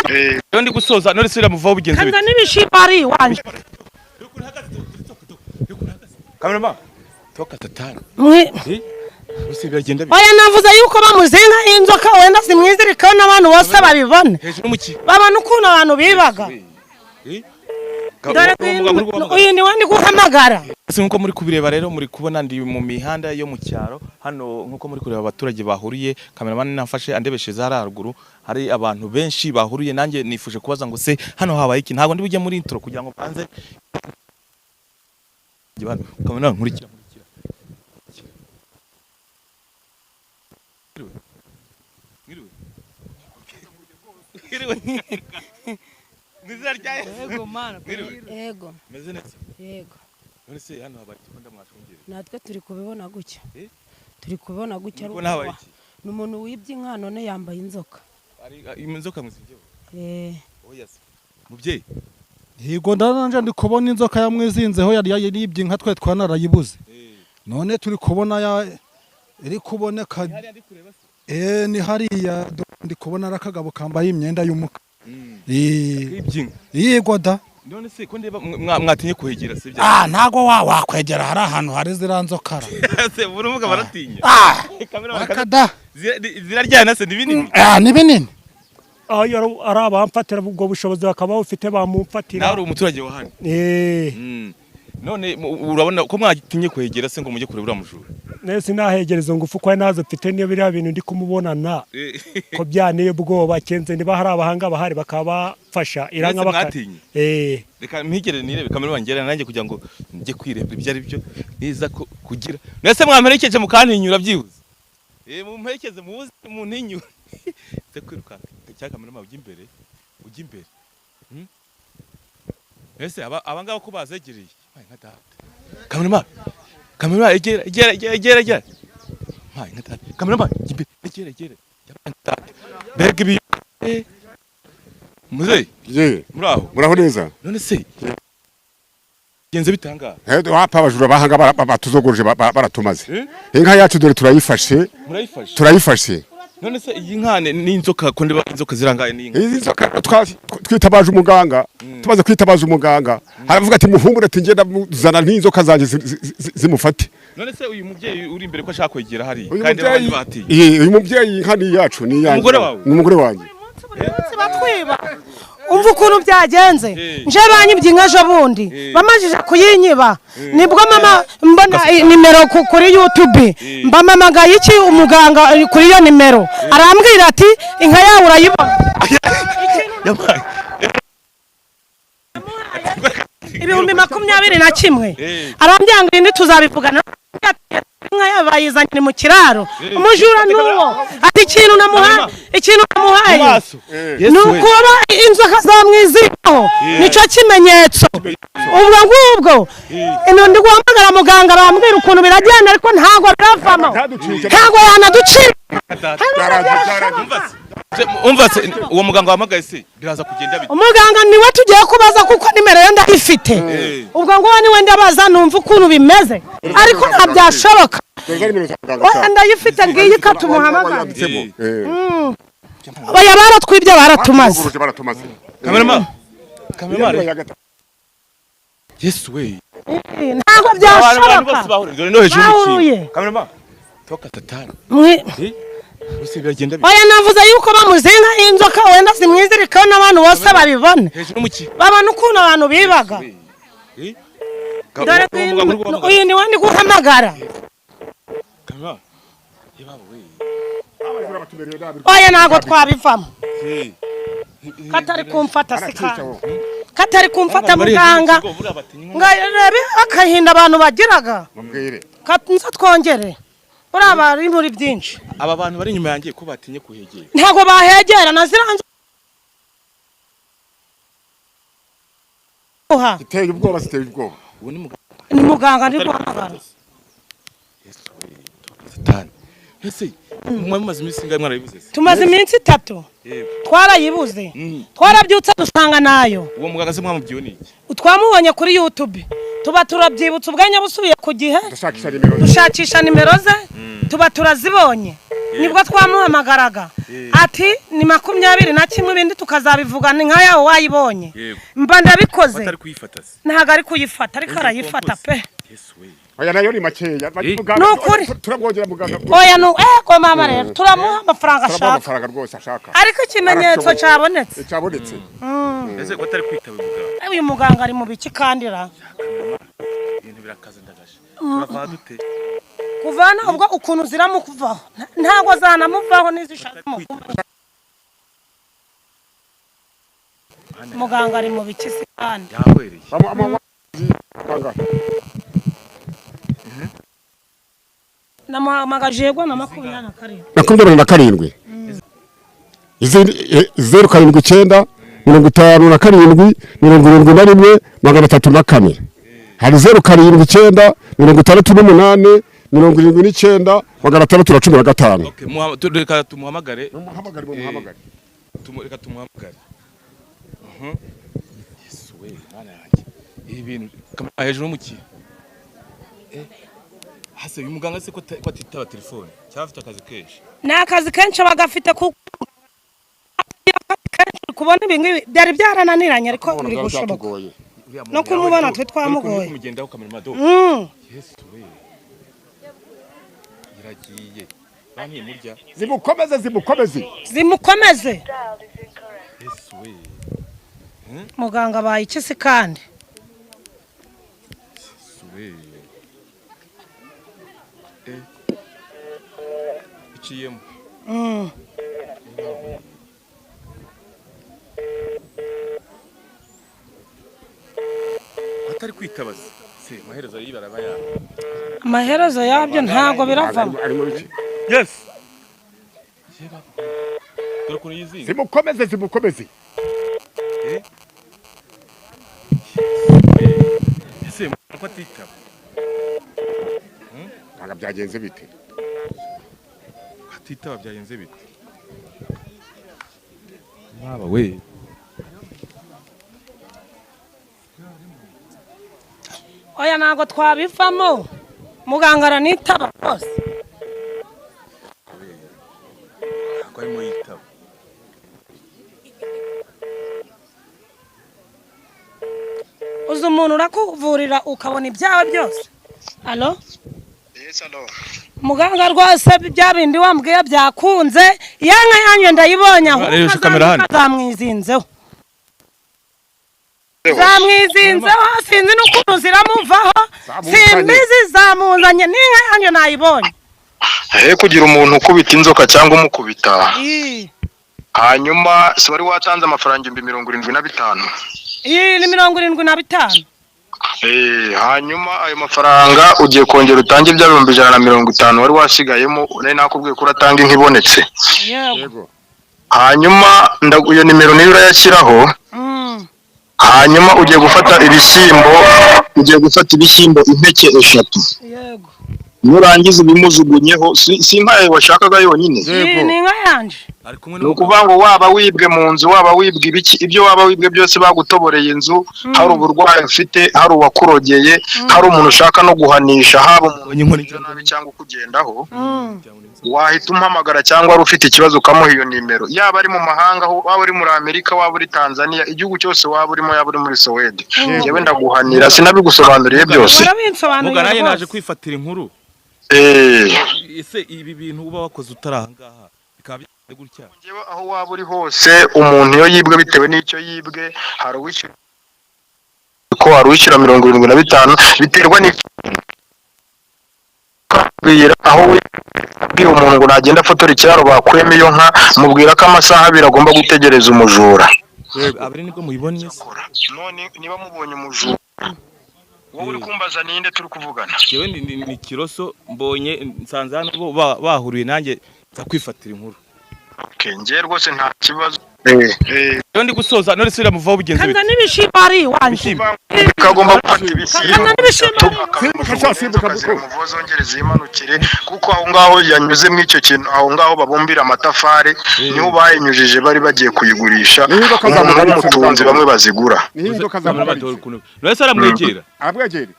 Rero ndi gusoza none se iramuvaho bigenze Kanza bite? n'ibishimbo ari iwanje. Cameraman, toka satani. Ese biragenda bite? Oya, navuze yuko bamuzinga inzoka, wenda zimwizirikaho n'abantu bose babibone. Hejuru mu ki? Babona ukuntu abantu bibaga. Eh? Dore Uwo mugabo uri guhamagara. uyu niwe ndi guhamagara. Ese nkuko muri kubireba rero, muri kubona ndi mu mihanda yo mu cyaro hano, nkuko muri kureba abaturage bahuriye, cameraman nafashe andebeshe hariya haruguru hari abantu benshi bahuriye. Nanjye nifuje kubaza ngo se hano habaye iki? Ntabwo ndi bujye muri intro kugira ngo mbanze hano. Cameraman, nkurikira, nkurikira. Mwiriwe. Mwiriwe. Mu izina rya Yesu. Yego mana. Mwiriwe. Yego. Meze neza? Yego. None se hano habaye iki ko ndamwashungereye? Natwe turi kubibona gutya. Eh? Turi kubibona gutya. Muri kubona habaye iki? Ni umuntu wibye inka none yambaye inzoka. Ari inzoka muzingeho? Eh. Oya se. Mubyeyi. Yego, ndananje ndi kubona inzoka yamwizinzeho, yari yaribye inka, twe twanarayibuze. None turi kubona ya iri kuboneka. Hariya ndi kureba se? Eh, ni hariya ndi kubona ari akagabo kambaye imyenda y'umukara. Eh. Kwibye inka. Yego da. None se ko ndeba mwatinye kuhegera se bya? Ah, ntago wa wakwegera hari ahantu hari ziriya nzoka ra. Se uruvuga baratinya. Ah, Kamera. akada. Ziraryana se ni binini? Ah, ni binini. Aho ari abamfatira ubwo bushobozi bakaba bufite bamumfatira. Nawe uri umuturage wa hano. Eh. None urabona ko mwatinye kuhegera se ngo mujye kureba uriya mujura? Nese nahegereza ngufu ko nazo mfite, niyo biriya bintu ndi kumubonana ko byanteye ubwoba, kenze niba hari abahanga bahari bakabafasha iranka Mwese baka. mwatinye? Eh. Reka mpigere nirebe, kamera bangera nanjye kugira ngo njye kwireba ibyo ari byo niza kugira. Nese mwamperekeje mukantinyura byibuze? Eh, mumperekeze muze muntinyure. Nze kwirukanka cya kamera, ujya imbere, ujya imbere. Ese aba ngaba ko bazegereye? Mpaye nka data. Cameraman. Cameraman, egera, egera, egera, egera, egera. Mpaye nka data. Cameraman, jya imbere, egera, egera. Yabaye nka data. Mbega ibi. Eh. Muzeyi, Ye, muraho. muraho neza. None se genze bitanga? Wapa abajura bahanga batuzogoroje baratumaze. Eh? Inka yacu dore turayifashe, Murayifashe? turayifashe. None se iyi nka n'inzoka ko ndeba inzoka zirangaye n'inka? Izi nzoka twitabaje umuganga, tumaze kwitabaza umuganga, aravuga ati muhumure, ati ngenda muzana n'inzoka zanjye zimufate. None se uyu mubyeyi uri imbere ko ashaka kwegera hariya Uyu kandi abandi mubyeyi, batiye? Ye, uyu mubyeyi inka ni iyacu, ni iyanjye. Umugore wawe? Ni umugore wanjye. Buri munsi batwiba. Umva ukuntu byagenze. Eh. Nje banyibye inka ejo bundi. Eh. Bamajije kuyinyiba, nibwo mama mbona nimero kuri YouTube. Eh. Mbamamagaye iki umuganga kuri iyo nimero, arambwira ati inka yawe urayibona. Yabaye. 21,000. Eh. Arambwira ngo indi tuzabivugana. Inka yawe bayizanye mu kiraro. Eh. Umujura n'uwo ati ikintu namuhaye, ikintu namuhaye Mu maso. ni Yesu we. ukuba inzoka zamwizirikaho, nicyo kimenyetso. Ubwo ngubwo ino ndi guhamagara muganga, bambwira ukuntu biragenda, ariko ntabwo biravamo. Ntaducike. Ntabwo yanaducika. Byaraje, byaraje. Umva se, uwo muganga wahamagaye se biraza kugenda bite? Umuganga niwe tugiye kubaza kuko nimero ye ndayifite. Eh. Ubwo nguwo niwe ndabaza numva ukuntu bimeze, ariko nta byashoboka. Dore nimero za muganga. Oya, ndayifite ngiyi, ka tumuhamagare. Wanditsemo. Eh. Oya, baratwibye, baratumaze. Batuzogoroje, baratumaze. Cameraman. Cameraman. Ya gatatu. Yesu we. Ntabwo Abantu bose byashoboka. bahuriye dore no hejuru Bahuruye. y'ikintu. Cameraman. Toka satani. Eh? Ese biragenda bite? Oya, navuze yuko bamuzinga inzoka, wenda zimwizirikaho n'abantu bose babibone. Hejuru mu ki? Babona ukuntu abantu bibaga. Eh? Dore Uwo muganga uri guhamagara. uyu niwe ndi guhamagara. Cameraman. Yebabo we. Abajura batumereye nabi. Oya, ntabwo twabivamo. Eh. Katari kumfata Baratica sikandi wowe. katari kumfata Bari hejuru muganga. y'ikigo, buriya batinya Ngo rebe akahinda abantu bagiraga. Mubwire. Nza twongere buriya bari muri byinshi. Aba bantu bari inyuma yanjye ko batinye kuhegera? Ntabwo bahegera na ziriya nzoka. Ziteye ubwoba, ziteye ubwoba. Uwo ni muganga? Ni muganga ndi guhamagara. Yesu we, toka satani. Ese mwe mumaze iminsi ingahe mwarabibuze se? Tumaze iminsi 3. Yego. Twarayibuze. Twarabyutse dusanga nayo. Uwo muganga se mwamubwiwe ni iki? Twamubonye kuri YouTube, tuba turabyibutse, ubwanya busubiye ku gihe. Dushakisha nimero. Dushakisha nimero ze, tuba turazibonye. Nibwo twamuhamagaraga ati ni 21, ibindi tukazabivuga ni nka yawe wayibonye. Yego. Mba ndabikoze. Batari kuyifata se? Ntabwo ari kuyifata, ariko arayifata pe. Yesu we. Oya, nayo ni makeya. Ni ukuri. Turamwongera muganga. Oya, nu ego mama, rero turamuha amafaranga turamuha ashaka. Amafaranga rwose ashaka. Ariko ikimenyetso Arashoboye. cyabonetse. Cyabonetse. Ese ko atari kwitaba muganga? Uyu muganga ari mu biki kandira? Ibintu birakaze, ndagashe. Turava dute? Kuvana ubwo ukuntu ziramukuvaho, ntabwo zanamuvaho n'izishaka mukuvaho. Muganga ari mu biki se kandi? Yahwereye. Muganga. Namuhamagaje yego na 27. 27. Izindi 079 57 71 304. Hari 079 68 79 615. Okay, reka tumuhamagare. Mumuhamagare, mumuhamagare. Reka tumuhamagare. Yesu we, mana yanjye. Ibi bintu kamera hejuru mu ki? Hase uyu muganga se ko atitaba telefone? Cyangwa afite akazi kenshi? Ni akazi kenshi aba agafite, kuko kenshi kubona ibi ngibi byari byarananiranye, ariko biri gushoboka. Byatugoye. Uriya No muntu kumubona yawe, twe twamugoye. uri kumugendaho kamera do. Yesu we. Iragiye. Banki murya. Zimukomeze, zimukomeze. Zimukomeze. Yesu we. Muganga abaye iki se kandi? Yesu we. Iciyemo. Atari kwitabaza. Se amaherezo y'ibaraba ya. Amaherezo yabyo ntabwo biravamo. Ari mu biki? Yes. Dore ukuntu yizinga. Zimukomeze, zimukomeze. Ese ko atitaba? Ntabwo byagenze bite? Atitaba byagenze bite? Baba we. Oya, ntabwo twabivamo, muganga aranitaba rwose. Ntabwo arimo yitaba. Uzi umuntu urakuvurira ukabona ibyawe byose. Alo? Yes, hello. Muganga, rwose bya bindi wambwiye byakunze, ya nka yanjye ndayibonye aho. Reba kamera hano. Zamwizinzeho, zamwizinzeho, sinzi n'ukuntu ziramuvaho. Zamuzanye. Simbizi, zamuzanye n'inka yanjye nayibonye. He kugira umuntu ukubita inzoka cyangwa umukubita. Ii. Hanyuma si wari watanze amafaranga 75,000? Iyi ni 75. Hanyuma ayo mafaranga ugiye kongera utange bya 150,000 wari wasigayemo, nari nakubwiye ko uratanga inka ibonetse. Yego. Yego. Hanyuma iyo nimero niyo urayashyiraho. Hanyuma ugiye gufata ibishyimbo, ugiye gufata ibishyimbo impeke 3. Yego. Nurangiza ubimujugunyeho, si inka yawe washakaga yonyine. Iyi ni inka yanjye. Ari kumwe Ni ukuvuga ngo waba wibwe mu nzu, waba wibwe ibiki, ibyo waba wibwe byose, bagutoboreye inzu, hari uburwayi ufite, hari uwakurogeye, hari umuntu ushaka no guhanisha, haba umuntu inkoni ukugirira nabi cyangwa ukugendaho, wahita umpamagara, cyangwa wari ufite ikibazo ukamuha iyo nimero, yaba ari mu mahanga, aho waba uri muri Amerika, waba uri Tanzania, igihugu cyose waba urimo, yaba uri muri Sowede, njyewe ndaguhanira. Sinabigusobanuriye byose? Warabinsobanuriye Muga nanjye naje rwose. kwifatira inkuru. Ese ibi bintu uba wakoze utari aha ngaha bikaba byagenze gutya? Njyewe aho waba uri hose, umuntu iyo yibwe, bitewe n'icyo yibwe, hari uwishyura ko hari uwishyura 75, biterwa n'icyo bwira. Aho wibwira umuntu ngo nagenda afotora ikiraro bakuyemo iyo nka, mubwira ko amasaha 2 agomba gutegereza umujura. Abari nibwo muyibonye se? None niba mubonye umujura, wowe uri kumbaza ninde turi kuvugana? Jewe ni Kiroso, mbonye nsanze hano bo bahuriye nanjye nza kwifatira inkuru. Okay, njye rwose nta kibazo. Rero ndi gusoza none se iramuvaho bigenze Kanza bite? n'ibishimbo ari iwanjye. Ibishyimbo. Kagomba gufata ibishyimbo Kanza n'ibishyimbo ari iwanjye. Simbuka sha, simbuka kuko. Zimuvuza zongere zimanukire, kuko aho ngaho yanyuze muri icyo kintu, aho ngaho babumbira amatafari, niho bayinyujije bari bagiye kuyigurisha. Niho inzoka Umuntu zamugaritse, w'umutunzi muganga. bamwe bazigura. Niho inzoka zamugaritse. None se aramwegera? Aramwegera.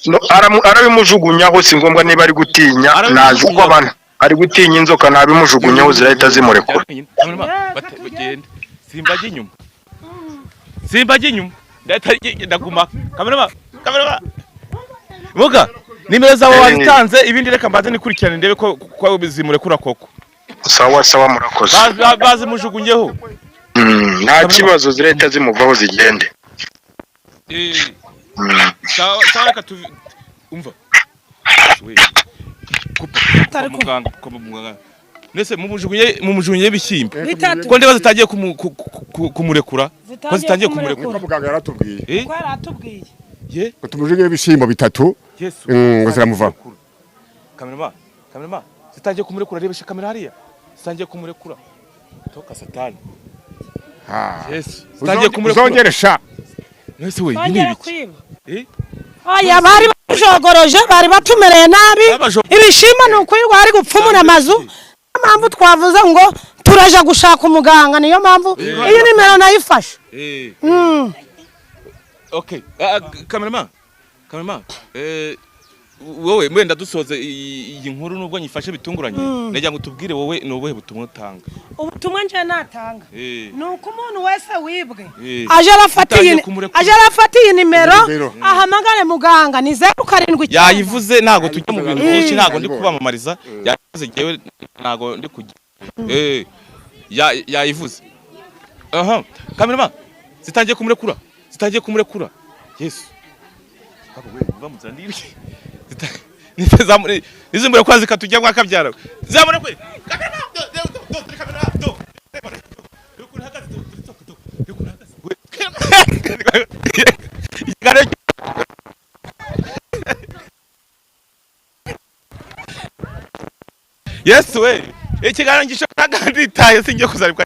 No, arabimujugunyaho, si ngombwa niba ari gutinya. Arabimujugunyaho. Nazi uko abantu Ari gutinya inzoka, nabimujugunyeho zirahita zimurekura. Bagenda, simbajya inyuma, simbajya inyuma, ndaguma. Kamerama, kamerama, muga nimero zawe wazitanze, ibindi reka mbanze nikurikirane ndebe ko zimurekura koko. Sawa sawa, murakoze. Bazimujugunyeho. Nta kibazo, zirahita zimuvaho zigende. Sawa sawa, reka tuvi umva muganga, muganga nese mumujugunye ibishyimbo Bitatu. ko ndeba zitangiye kumurekura, ko zitangiye kumurekura. Niko muganga yaratubwiye. Ko yaratubwiye. Ye. Ngo tumujugunye ibishyimbo bitatu. Yesu. Ngo ziramuvaho. Kamerama, kamerama, zitangiye kumurekura, rebesha kamera hariya, zitangiye kumurekura, toka satani. Yesu, zitangiye kumurekura. Uzongere sha. Nese we, ibi ni Bongera ibiki? kwiba. Eh? Oya, bari bajogoroje, bari batumereye nabi. Ibishimbo ni ukwirirwa bari gupfumura amazu. Niyo mpamvu twavuze ngo turaja gushaka umuganga, niyo mpamvu iyi nimero nayifashe. Okay, kamerama, kamerama, wowe mwenda dusoze iyi nkuru nubwo nyifashe bitunguranye, nagira ngo tubwire wowe ni ubuhe butumwa utanga? Ubutumwa nje natanga ni uko umuntu wese wibwe aje arafata iyi Utangiye kumurekura. aje arafata iyi nimero Nimero. ahamagare muganga, ni 079. Yayivuze, ntago tujya mu bintu byinshi, ntago ndi kubamamariza, yayivuze, njyewe ntago ndi kujya, yayivuze. Aha, kamerama, zitangiye kumurekura, zitangiye kumurekura. Yesu. Papa we, muva mu nzira ndiri. Nizimurekura zikatujya mwakabyara. Zamurekure. Kamerama, do do do do, kamera do. Ukuntu ihagaze, do do do do, ukuntu ihagaze. We. Ikiganiro. Yesu we, ikiganiro ngishaka nditaye, singiye kuzaribwa.